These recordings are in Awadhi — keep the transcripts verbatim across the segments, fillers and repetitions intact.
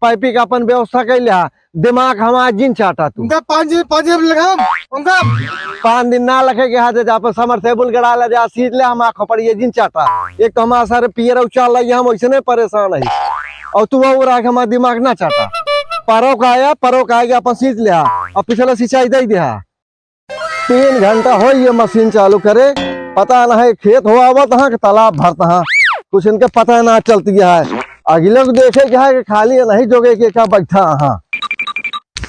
पाइपी का अपन व्यवस्था कइ लिहा, दिमाग हमार जिन चाटा तू। उनका पाँच दिन, पाँच दिन लगाम, उनका। पाँच दिन ना लगे के हाथ जा, अपन समरसेबुल गड़ा ले जा, सींच ले हमार खोपड़िया जिन चाटा। एक तो हमार सारे पियर और चाल लगी, हम वैसे नहीं परेशान है। और तू वो रहा के हमार दिमाग ना चाटा। परो का आया, परो का आया, अपन सींच लिहा, और पिछला सिंचाई दे दिहा। तीन घंटा हो ये मशीन चालू करे, पता ना है खेत हो आवत हाँ कि तालाब भरत हाँ, कुछ इनके पता ना चलती है। अगले को देखे के है कि खाली नहीं जोगे के का बैठा हाँ।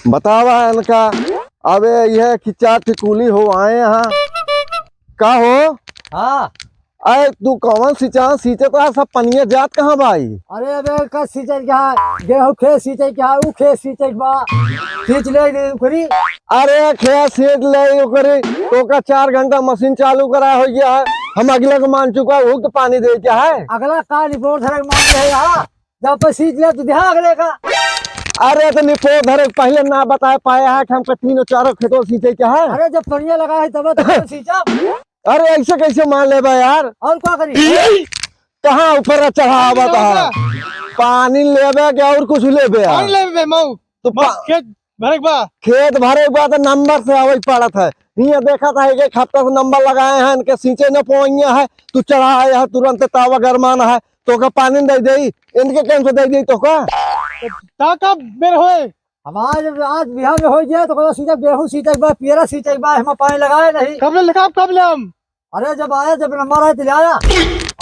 बतावा इनका, अबे यह कि चार ठिकुली हो आए हाँ। का हो? हाँ। अरे तू कौन सिंचा, सींचत रहा, सब पनिया जात कहाँ भाई? अरे अबे का सींचे क्या है? गेहूं खेत सींचे क्या है? ऊ खेत सींचे के बा। सींच ले दे उखरी। अरे खेत सींच ले उखरी, तो का चार घंटा मशीन चालू करा हो गया है। हम अगला को मान चुका हूँ तो पानी दे क्या है? अगला का रिपोर्ट है मान ले यार। जब पे सींच ले तो ध्यान अगले का। अरे तो निपोर धरे पहले ना बताए पाया है कि हमका तीनों चारों खेतों सींचे क्या है? अरे जब पनिया लगा है तब तो सींचा। अरे ऐसे कैसे मान लेबा यार? और का करी? कहाँ ऊपर चढ़ावा पानी बा? पानी लेबे के और कुछ लेबे यार? पानी लेबे मऊ। तो मऊ पा- खेत भरे के बा। खेत भरे के बा तो नंबर से आवै पड़त है। हियाँ देखत है एक हफ्ता से नंबर लगाए हैं, इनके सींचे न पोइया है, तू चढ़ाए है तुरंत तावा गरमान है, तो का पानी दे दे, इनके कौन से दे दे तो का? का का बेर होए? हमार जब आज बिहान में होइ जाए तो कहता सींचे गेहूं सींचे के बा, पियरा सींचे के बा, हम पानी लगाए नहीं। कब ले लेखा, कब ले हम? अरे जब आया, जब नंबर आया तो ले आया।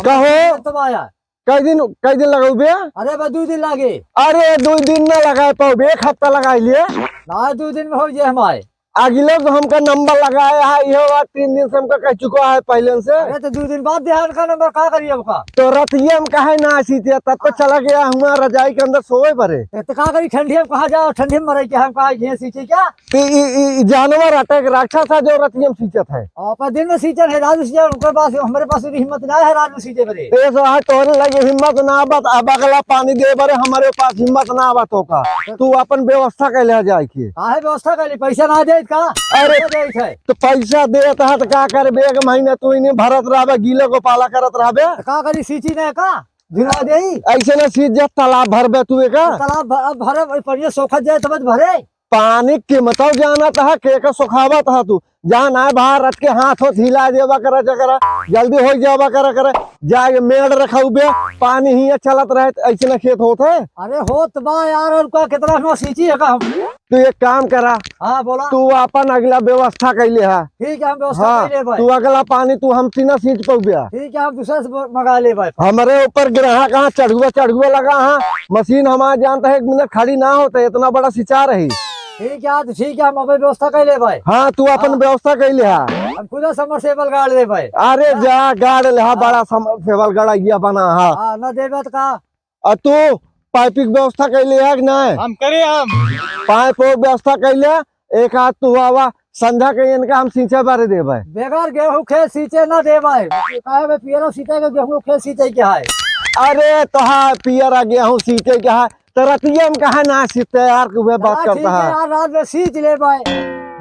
कहो? तब आया। कई दिन, कई दिन लगाऊ बे? अरे बस दो दिन लागे। अरे दो दिन ना लगाए पाऊ बे, एक हफ्ता लगाई लिए। ना दो दिन में होइ जाए हमारे। अगले को हमका नंबर लगाया है, यह बात तीन दिन से हमका कह चुका है पहले से। अरे तो दो दिन बाद ध्यान का नंबर का करिए हमका? तो रतिया हम कहे ना सीते, तब तो चला गया हमारा रजाई के अंदर सोए बरे। ए, तो का करी ठंडी हम कहाँ जाओ, ठंडी में मरे क्या हम कहाँ घे सींचे क्या? तो ई, ई, ई जानवर अटैक राक्षस है जो रतिया में सींचत है। आप दिन में सींचन है, रात में सींचन, उनके पास, हमारे पास भी हिम्मत ना है रात में सींचे बरे। ए सो है तोरे लगे हिम्मत ना बा, अब अगला पानी दे बरे हमारे पास हिम्मत ना बा तो का। तू अपन व्यवस्था कर ले जाए के। काहे व्यवस्था कर ली? पैसा ना दे का? अरे पैसा दे है। तो पैसा देत है तो का करबे? एक महीना तू इन्हीं भरत रहबे, गीले को पाला करत रहबे। तो का करी, सींची ना का? भिंगा देई। ऐसे ना सींच जा, तालाब भरबे तू एका। तालाब भ-, अब भरे, वही पनिया सोखत जाए तब भरे। पानी कीमतो जानत है, के का सोखावत है तू। जान आए बाहर रख के हाथ होत हिला देवा करा जा करा, जल्दी हो जावा करा करा। जाए मेड़ रखाऊ बे, पानी ही चलत रहे, ऐसे ना खेत होत है। अरे होत बा यार, और का कितना नो सींची है का हम? तू एक काम करा। हाँ, बोला। तू अपन अगला व्यवस्था कर ले हा। ठीक है, हम व्यवस्था हाँ, कर ले भाई। तू अगला पानी तू हमसे ना सींच पउबे। ठीक है, हम दूसरा से ब-, मंगा ले भाई। हमरे ऊपर ग्राहक हाँ चढ़ुआ चढ़ुआ लगा हाँ, मशीन हमार जानता है एक मिनट खड़ी ना होता, इतना बड़ा सिंचार है। ठीक है, तो ठीक है, हम अपन व्यवस्था कर ले भाई। हाँ, तू अपन हाँ। व्यवस्था कर ले हा। हम खुदा समरसेबल गाड़ ले भाई। अरे हाँ। जा गाड़ ले हा, हाँ। बड़ा समरसेबल गड़ाइया बना हा। हाँ, ना देबे तो का? आ तू पाइपिंग व्यवस्था कैले है कि नहीं? हम करे हम। पाइप और व्यवस्था कैले, एक आध तू आवा, संझा के इनका हम सींचे बारे देबे। बेगर गेहूं खेत सींचे ना देबे। काहे बे पियरा सींचे के गेहूं खेत सींचे के है? अरे तो हाँ, पियरा गेहूं सींचे के है, तो रतिया में कहा ना सींचते यार, कि वह बात ना, करता ठीक है है। यार, रात में सींच ले भाई।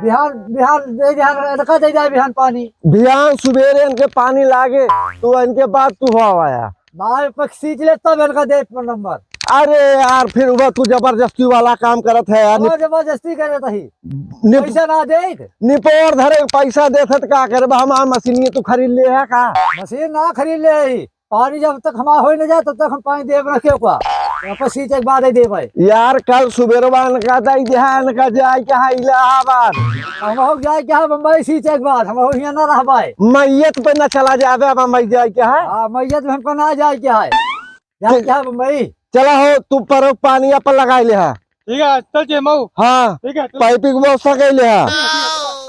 बिहान, बिहान दे, बिहान इनका दे जाए बिहान पानी। बिहान सुबेरे इनके पानी लागे, तो इनके बाद तू हो आया। बाहर पर सींच ले तब इनका दे पर नंबर। अरे यार, फिर वह तू जबरदस्ती वाला काम करत है यार। और जबरदस्ती करत ही। निप-, पैसा ना दे। निपोर धरे पैसा देत है तो का करबा? हमार मशीन तू खरीद ले है का? मशीन ना खरीद ले ही। पानी जब तक हमार हो न जाए तब तक हम पानी देब रखे का। वापस सींचे के बाद ही देब भाई। यार कल सुबेरवा इनका दे दिहा, इनका जाए के है इलाहाबाद। हम हो जाए के है बम्बई सींचे के बाद, हम हो हियां ना रहबाई। मैयत पे न चला जाबे बम्बई जाए के है। हाँ, मैयत में हमको ना जाए के है। जाए के है बम्बई। चला हो, तू परो पानी अपन लगाई ले हा। ठीक है, चल के मऊ। हाँ, ठीक है, चल। पाइपिंग व्यवस्था कैले हा।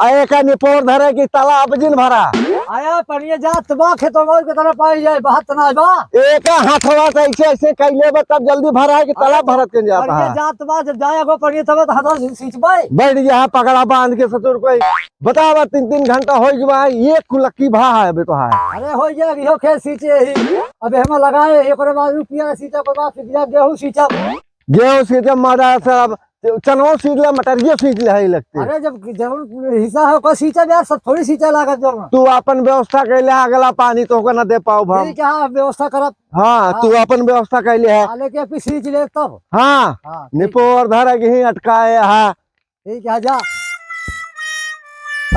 आ एका निपोर धरे कि तालाब जिन भरा। आया, पनिया जात बा, खेतवा में और कितना पानी जाए, बहत ना बा। एका हाथवा से ऐसे, ऐसे कैले बा, तब जल्दी भरा है कि तालाब अरे, भरत के जाता पनिया है। जात बा, जब जाए गो पनिया तब तो हाथवा से सींचबे। बैठ गया है पकड़ा बांध के ससुर कोई। बतावा, तीन, तीन घंटा हो गया है, एक कुलक्की भा है बेटो है। अरे हो गया, इहो खेत सींचे ही। अब हम लगाए, एक बार बाद रुपया सींचा, के बाद फिर गेहूं सींचा। गेहूं सींचा मारा सब, ते चनवा सींच ले, मटरियो सींच ले, है लगते। अरे, जब जौन हिस्सा है, ओकर सींचा यार, सब थोड़ी सींचा लागत जौन। तू आपन व्यवस्था कइले, अगला पानी तोहका न दे पाउब हम। ठीक है, हाँ, व्यवस्था करब। हाँ, हाँ। तू आपन व्यवस्था कइले है। हाँ, लेके फिर सींच ले तब। हाँ, हाँ, ठीक। निपोर धर के ही अटकाए हा। ठीक है, जा।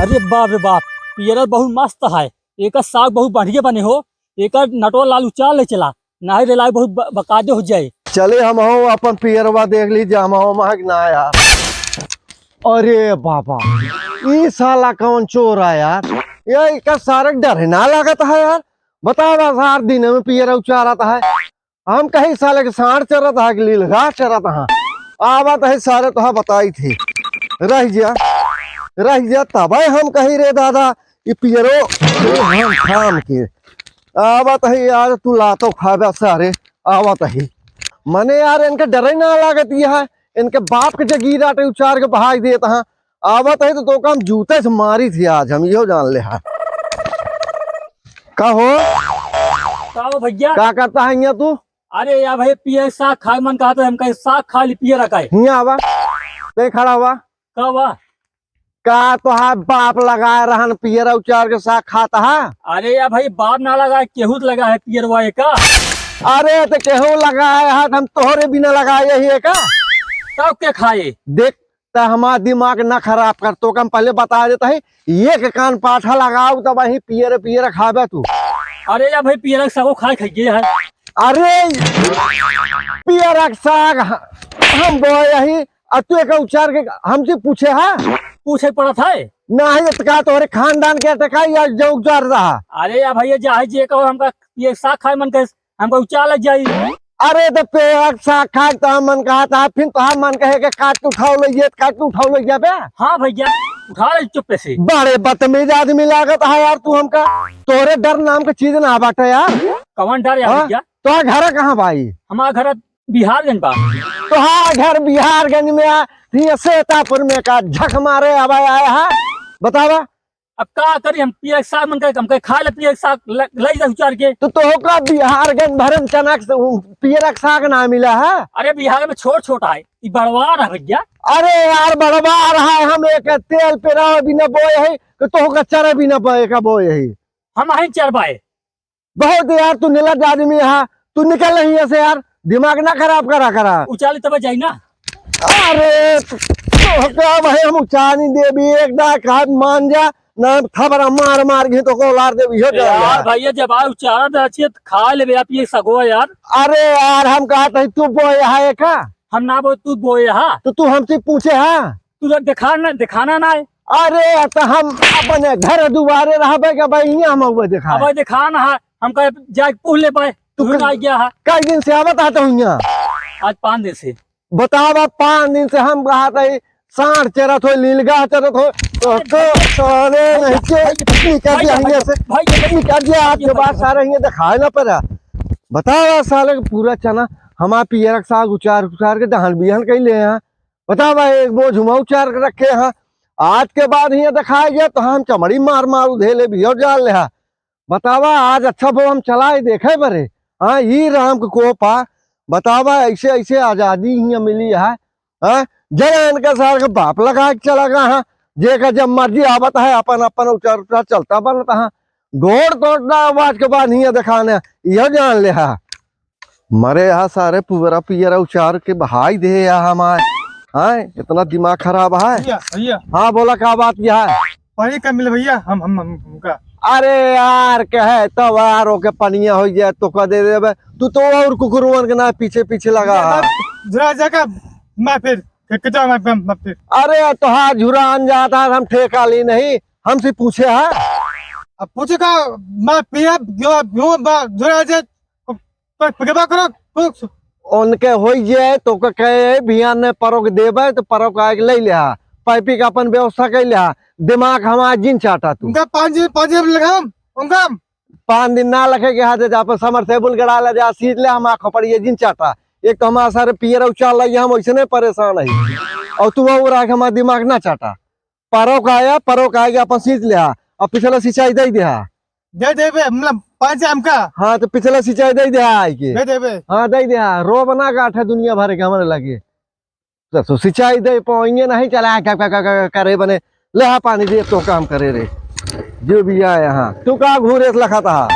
अरे बाप रे बाप, पियरा बहुत मस्त है, एकर साग बहुत बढ़िया बने हो, एकर नटवा लाल उचार ले चला, नाहीं रे लाल बहुत ब-, बकायदे हो जाए। चले हम हो अपन पियरवा देख ली, जा हम हो महक ना यार। अरे बाबा, ई साला कौन चोर है यार? ये इका सारे डर ना लागत है यार। बतावा सार दिन में पियरा उचारत है। हम कही साले के साँड़ चरत हा कि लीलगाय चरत हा। आवत है सारे तोहा बताई थी। रह जा, रह जा, तबे हम कही रे दादा, ई पियरो, हम थाम के। आवत है यार, तू लातो खाबे सारे, आवत है। मने यार, इनके डरे ना लागत ये है, इनके बाप के जगीर आटे उचार के बहाई देत हा। आवत है तो तोका हम जूते से मारी थी आज, हम इहो जान ले हा। का हो? का हो भैया? का करता है हियाँ तू? अरे यार भाई, पियर साग खाए मन कहत है, हम कहे साग खा ली पियर का है। हियाँ आवा, ते खड़ा हुआ। का हुआ? का तोहार बाप लगाए रहन पियर उचार के साग खाता है? अरे यार भाई, बाप ना लगाए, केहू तो लगाए है पियरवा का। अरे तो केहू लगाए है, हम तोहरे बिना लगाए ही है का? तब के खाए? देख, त हमार दिमाग ना खराब कर, तोका हम पहले बता देत ही, एक कान पाठा लगाउब तब वही पियर पियर खाबे तू। अरे यार भाई, पियर के सागो खाए खाइए है। अरे पियर के साग ह-, हम बोए ही, आ तू एक उचार के हमसे पूछे हा? पूछे पड़त है। नाहीं, त का तोहरे खानदान के टका या जो उचार रहा? अरे यार भैया, जाहे जे कहो, हमका पियर साग खाए मन के, हमका उचार लग जाई। अरे तो पेड़ साग खाए तो मन कहा था, फिर तो हम मन कहे के काट के उठाओ ले ये, काट के उठाओ ले ये बे। हाँ भैया, उठा ले चुप्पे से। बड़े बदतमीज आदमी लागत है यार तू हमका। तोरे डर नाम के चीज ना बाटे यार। कौन डर यार हाँ? भैया? तोहार घर कहाँ भाई? हमार घर बिहारगंज बा। तोहार घर बिहारगंज में आ, ये सेतापुर में का झक मारे अब आया है, बतावा। अब का करी हम, पियर के साग मन करे, हम कहे खा ले पियर के साग, ल-, लई जा उचार के। तो तोहका बिहारगंज भरन चना के स-, उ, पियर के साग ना मिला है? अरे बिहार में छोट छोट है, ई बड़वा रहा भैया। अरे यार बड़वा रहा है, हम एक तेल पेरावे बिना बोए है, कि तोहका चरे बिना बोए का बोए है। हम अहीं चरवाए। बहुत यार तू निर्लज्ज आदमी है, तू निकल रही है से यार, दिमाग ना खराब करा करा। उचाली तब जाई ना। अरे तोहका भाई हम उचानी देबी, एक ना एक हाथ मान जा, ना थबड़ा मार मार के तोहका उलार देबी हो जाए यार यार। भैया जब आ उचारा दे अच्छी खा लेबे आप ये सगो यार। अरे यार हम कहा था तू बोए है का? हम ना बोए, तू बोए हा। तो तू हमसे पूछे हा? तू तो दिखा ना, दिखाना ना है। अरे तो हम अपने घर दुआरे रहबे के भाई, यहाँ हम हुए दिखाए। अब दिखा ना है, हम कहे जाए पूछ ले पाए, तू तू ना गया है। कई दिन से आवत आता हूँ यहाँ? आज पाँच दिन से। बतावा, पाँच दिन से हम कहा था, साँड़ चरत हो, लीलगाय चरत हो, तो, तो सारे नहीं के निकल दिया यहाँ से, निकल दिया आपके बाद सारे यहाँ दिखाए ना पड़ा। बतावा साले के पूरा चना हमार पियरक साग उचार उचार के दहन बिहन कइले हैं। बतावा, एक बोझ हुआँ उचार के रखे हैं, आज के बाद हियाँ देखाए गया तो हम चमड़ी मार मार उधेले भी और जान ले हा। बतावा, आज अच्छा बो हम चलाए देखे बरे। हाँ, ई राम के कोप आ। बतावा, ऐसे ऐसे आजादी हियाँ मिली है। हाँ, जरा इनका सार के बाप लगा के चला गया है। जेका जब मर्जी आवत है, अपन अपन उचार उचार चलता बनता है। गोड़ तोड़ना आवाज के बाद हियाँ देखाने, यह जान ले हा। मरे हा सारे पुअरा पियरा उचार के बहाई दे हा हमार। हाँ, इतना दिमाग खराब है। भैया, भैया। हाँ, बोला, का बात यह है? पानी कम मिले भैया, हम, हम, हम, हमका। अरे यार, कहे तो यार, ओके पनिया हो जाए तो कह दे देबे। तू तो और कुकुरवन के ना पीछे पीछे लगा भैया, है। मैं जरा जाकर मैं फिर, कि-, कितना मैं, मैं, मैं फिर। अरे, तोहार झुरान जाता है, हम ठेका ली नहीं, हमसे पूछे है। अब पूछे का, मैं पिया, जो, जो, मैं झुरा जाए, प-, प-, पगबा करो, पूछ। उनके होई जे, तो के कहे, "बिहान में परोक देबे, तो परोक आए के ले लिहा। पाइपी का अपन व्यवस्था कर लिहा। दिमाग हमारा जिन चाटा तू।" उनका पाँच दिन, पाँच दिन लगाम, उनका। पाँच दिन ना लखे के हाथे जा, अपन समरसेबुल गड़ा ले जा, सीट ले, हमारा खोपड़िए जिन चाटा। एक तो हमारा सारे पियर उचार लगे, हम वैसे नहीं परेशान है। और तू वो रहा के हमारा दिमाग ना चाटा। परोक आया, परोक आए के अपन सीट लिहा। अब पिछला सिंचाई दे दिहा। दे देबे, मतलब, पाँच आम का। हाँ, तो पिछला सिंचाई दे दिहा आए के। दे देबे। हाँ, दे दिहा। रो बना गाठ है दुनिया भर के हमारे लगे। तो सिंचाई दे पाएंगे नहीं, चला क-, क-, क-, क-, करे बने, ले हा पानी दे तो काम करे रे। जो भी आए यहाँ, तू का घूरे लखत हा?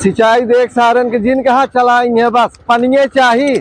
सिंचाई देख सारन के जिन कहा चलाएंगे बस, पनिये चाही।